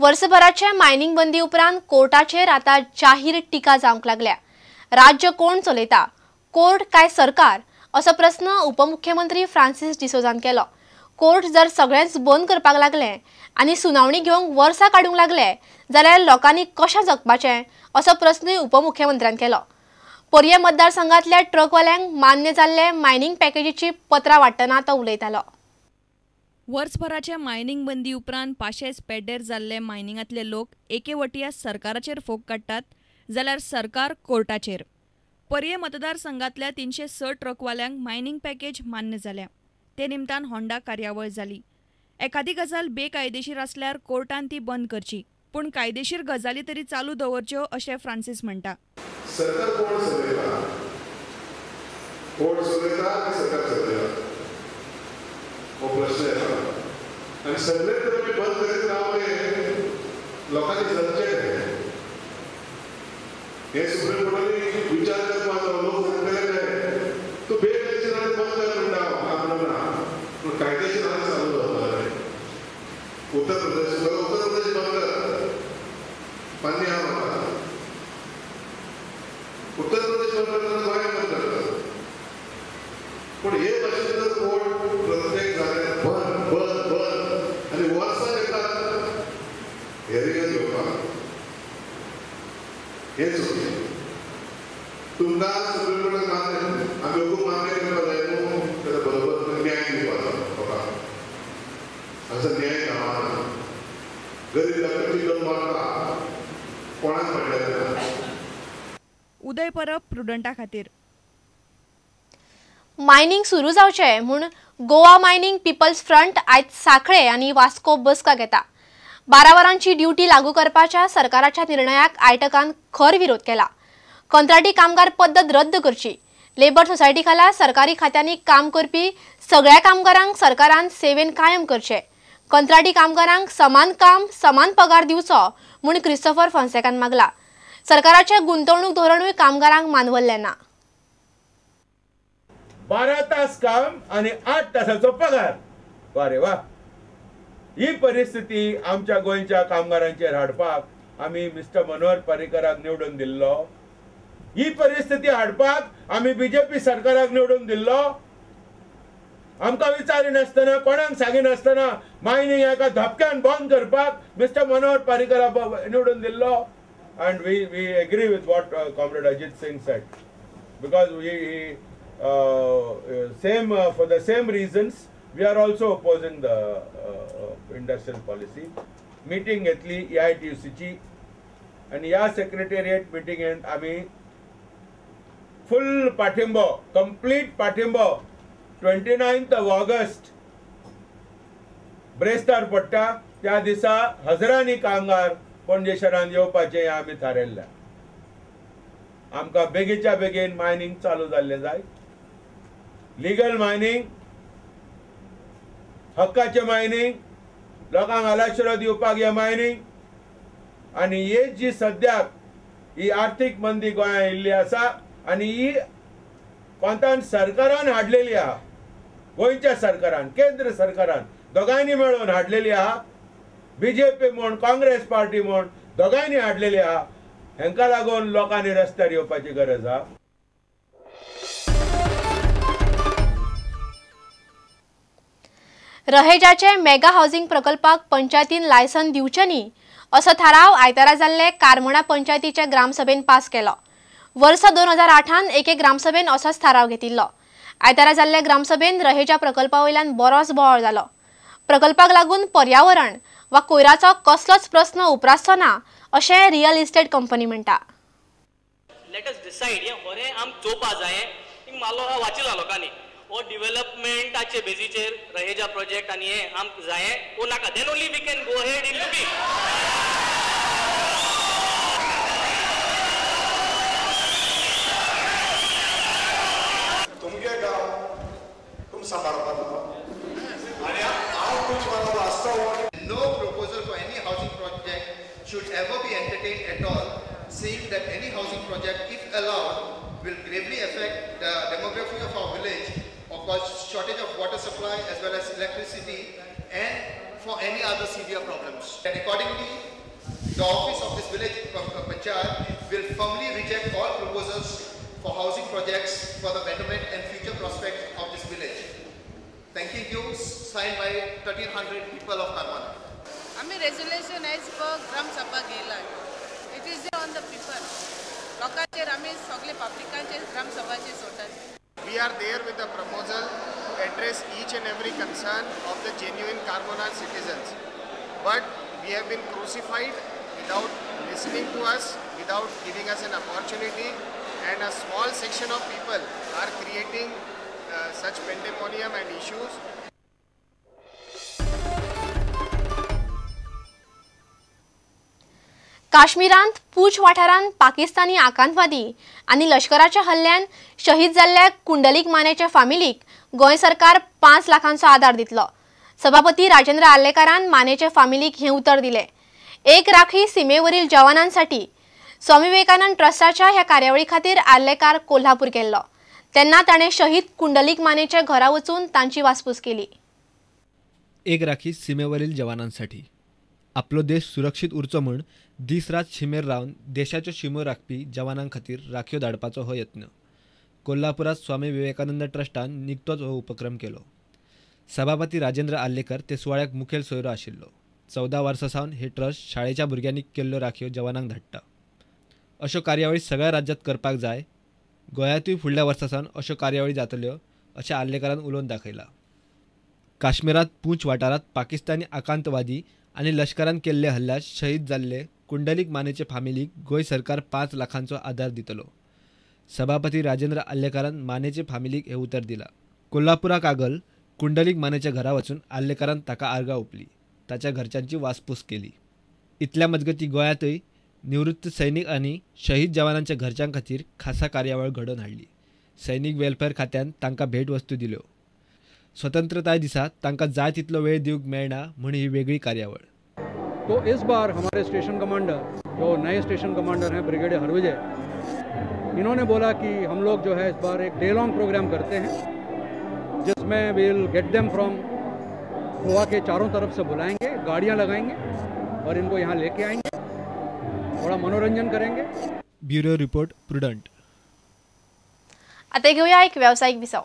वर्सभराचे mining बंदी उपरांत कोर्टाचेर आतां जाहीर टिका जावंक लागल्या. राज्य कोण चलयता, कोर्ट काय सरकार, असो प्रस्न उपमुख्यमंत्री फ्रांसीस डिसोजान केलो. कोर्ट जर सगळेंच बंद करपाक लागले आनी सुनावणी घेवंक वर्सां काडूंक लागले जाल्यार लोकांनी कशें जगपाचें असो प्रस्नूय उपमुख्यमंत्र्यान केलो. पर्ये मतदारसंघातल्या ट्रकवाल्यांक मान्य जाल्ले मायनिंग पॅकेजीची पत्रां वांट्टना तो उलयतालो. वर्सभराच्या मायनिंग बंदी उपरांत पाशेस पेड्डेर जाल्ले मायनिंगांतले लोक एके वटया सरकाराचेर फोग काडटात जाल्यार सरकार कोर्टाचेर. पर्ये मतदारसंघातल्या 306 ट्रकवाल्यांक मायनिंग पॅकेज मान्य जाल्या. ते निमतान होंडा कार्यावळ जाली. एखादी गजाल बेकायदेशीर आसल्यार कोर्टान ती बंद करची, पूण कायदेशीर गजाली तरी चालू दवरच्यो अशें फ्रांसीस म्हणटा. सरकार कोण चलयता, कोण चलयता की सरकार चलयता हो प्रश्न येता. आनी सगळे तुमी बंद करीत रावले लोकांनी जगचें कशें हें सुप्रीम कोर्टांनी विचार करपाचो. लोक सांगतले काय तूं बेकायदेशीर आनी बंद कर म्हणटा, हांव ना, पूण कायदेशीर आनी चालू दवरपाक जाय. उत्तर प्रदेश उत्तर प्रदेश बंद कर, मान्य आहा म्हाका. उत्तर प्रदेश बंद करतना गोंय बंद करता, पूण हे भाशेन जर कोर्ट प्रत्येक जाग्यार बंद बंद बंद आनी वर्सां घेतात हेरिंगां घेवपाक, हें चुकीचें. तुमकां सुप्रीम कोर्टान मान्य, आमी हुकूम मान्य करपाक जाय न्हू, जाल्यार बरोबर न्याय दिवपाचो लोकांक. हांगासर न्याय गावना, गरीब लोकांची लोक मारता, कोणाक पडलें ना. उदय परब प्रुडंटा खातीर. मायनिंग सुरू जावचें म्हूण गोवा मायनिंग पिपल्स फ्रंट आयज सांखळे आनी वास्को बसका घेता. 12 वरांची ड्युटी लागू करपाच्या सरकाराच्या निर्णयाक आयटकान खर विरोध केला. कंत्राटी कामगार पद्दत रद्द करची, लेबर सोसायटी खाला सरकारी खात्यांनी काम करपी सगळ्या कामगारांक सरकारान सेवेन कायम करचे, कंत्राटी कामगारांक समान काम समान पगार दिवचो म्हूण क्रिस्टोफर फोन्सेकान मागला. सरकाराचें गुंतवणूक धोरणूय कामगारांक मानवल्लें ना. 12 तास काम आणि 8 तासाचो पगार, वा रे वा. ही परिस्थिती आमच्या गोंयच्या कामगारांचेर हाडपाक आमी मिस्टर मनोहर पर्रीकराक निवडून दिल्लो. ही परिस्थिती हाडपाक आमी बीजेपी सरकाराक निवडून दिल्लो. आमकां विचारिनासतना, कोणाक सांगिनासतना मायनिंग एका धपक्यान बंद करपाक मिस्टर मनोहर पर्रीकराक निवडून दिल्लो. And we agree with what Comrade Ajit Singh said, because we same for the same reasons we are also opposing the industrial policy. Meeting घेतली AITUC ची आणि या सेक्रेटेरिएट मिटिंगेंत आमी फुल पाठिंबो, कंप्लीट पाठिंबो 29 ऑगस्ट ब्रेस्तार पडटा त्या दिसा हजारांनी कामगार पणजे शहरांत येवपाचें आमी थारायल्लें. आमकां बेगीच्या बेगीन मायनिंग चालू जाल्लें जाय. लिगल मायनिंग, हक्काचें मायनिंग, लोकांक आलाशिरो दिवपाक हें मायनिंग. आनी ही जी सद्याक ही आर्थीक मंदी गोंयांत येयल्ली आसा आनी ही कोंतान सरकारान हाडलेली आहा, गोंयच्या सरकारान, केंद्र सरकारान दोगांयनी मेळून हाडलेली आहा. बीजेपी म्हूण, काँग्रेस पार्टी म्हूण दोगांयनी हाडलेली आहा. हेंका लागून लोकांनी रस्त्यार येवपाची गरज आहा. रहेजाचे मेगा हाऊसिंग प्रकल्पाक पंचायतीन लायसन दिवचें न्ही असो थाराव आयतारा जाल्ले कारमोणा पंचायतीचे ग्रामसभेन पास केलो. वर्स 2008 एके ग्रामसभेन असोच थाराव घेतिल्लो. आयतारा जाल्ले ग्रामसभेन रहेजा प्रकल्पा वयल्यान बरोच बोवाळ जालो. प्रकल्पाक लागून पर्यावरण वा कोयराचो कसलोच प्रस्न उप्रासचो ना अशें रियल इस्टेट कंपनी म्हणटा. Let us decide हें बरें आम चोवपा जाय. मालो हा वाचिला लोकांनी हो डेव्हलपमेंटाचे बेजीचेर रहेजा प्रोजेक्ट आनी हें आमकां जाय वो नाका, then only we can go ahead in looking. तुमगे गांव तुम सांबाळपाक आनी हांव तुमचे वांगडा आसता. No proposal for any housing project should ever be entertained at all, seeing that any housing project, if allowed, will gravely affect the demography of our village or cause shortage of water supply as well as electricity and for any other severe problems. And accordingly, the office of this village panchayat will firmly reject all proposals for housing projects for the betterment and future prospects of this village. Thanking you, signed by 1300 people of Carmona. आमी resolution as per Gram Sabha घेयला. It is on the people. लोकांचेर आमी सगळे पब्लिकांचेर ग्राम सभाचेर सोडटात. We are there with a proposal to address each and every concern of the genuine Carmona citizens. But we have been crucified without listening to us, without giving us an opportunity, and a small section of people are creating such pandemonium and issues. काश्मीरांत पूंछ वाठारांत पाकिस्तानी आकांतवादी आनी लश्कराच्या हल्ल्यान शहीद जाल्ल्या कुंडलीक मानेच्या फामिलीक गोंय सरकार 5 लाखांचो आदार दितलो. सभापती राजेंद्र आर्लेकारान मानेच्या फामिलीक हें उतर दिलें. एक राखी सीमेवरील जवानांसाठी स्वामी विवेकानंद ट्रस्टाच्या ह्या कार्यावळी खातीर आर्लेकार कोल्हापूर गेल्लो तेन्ना ताणें शहीद कुंडलीक मानेच्या घरा वचून तांची वासपूस केली. एक राखी सीमेवरील जवानांसाठी. आपलो देश सुरक्षीत उरचो म्हूण दीस रात शिमेर रावन देशाच्यो शिमो राखपी जवानां खातीर राखयो धाडपाचो हो यत्न. कोल्हापुरात स्वामी विवेकानंद ट्रस्टान निकतोच हो उपक्रम केलो. सभापती राजेंद्र आर्लेकर ते सुवाळ्याक मुखेल सोयरो आशिल्लो. 14 वर्सां सावन हे ट्रस्ट शाळेच्या भुरग्यांनी केल्ल्यो राखयो जवानांक धाडटा. अश्यो कार्यावळी सगळ्या राज्यांत करपाक जाय. गोंयांतूय फुडल्या वर्सा सावन अश्यो कार्यावळी जातल्यो अशें आर्लेकरान उलोवन दाखयलां. काश्मीरांत पूंछ वाठारांत पाकिस्तानी आकांतवादी आनी लश्करान केल्ले हल्ल्यात शहीद जाल्ले कुंडलीक मानेचे फामिलीक गोंय सरकार 5 लाखांचो आदार दितलो. सभापती राजेंद्र आर्लेकरान मानेचे फामिलीक हें उतर दिलां. कोल्हापुराक आगल कुंडलीक मानेच्या घरा वचून आर्लेकरान ताका आर्गां ओंपली, ताच्या घरच्यांची वासपूस केली. इतल्या मजगती गोंयांतय निवृत्त सैनिक आनी शहीद जवानांच्या घरच्यां खातीर खासा कार्यावळ घडोवन हाडली. सैनिक वेलफेअर खात्यान तांकां भेटवस्तू दिल्यो. स्वतंत्रताय दिसा तांकां जाय तितलो वेळ दिवंक मेळना म्हूण ही वेगळी कार्यावळ. तो इस बार हमारे स्टेशन कमांडर, जो नए स्टेशन कमांडर हैं ब्रिगेडियर हरविजय, इन्होंने बोला कि हम लोग जो है इस बार एक डे लॉन्ग प्रोग्राम करते हैं जिसमें we'll get them from Goa K चारों तरफ से बुलाएंगे, गाड़ियाँ लगाएंगे और इनको यहाँ लेके आएंगे, थोड़ा मनोरंजन करेंगे. Bureau report, Prudent. आता घेऊया एक व्यावसायिक विसव.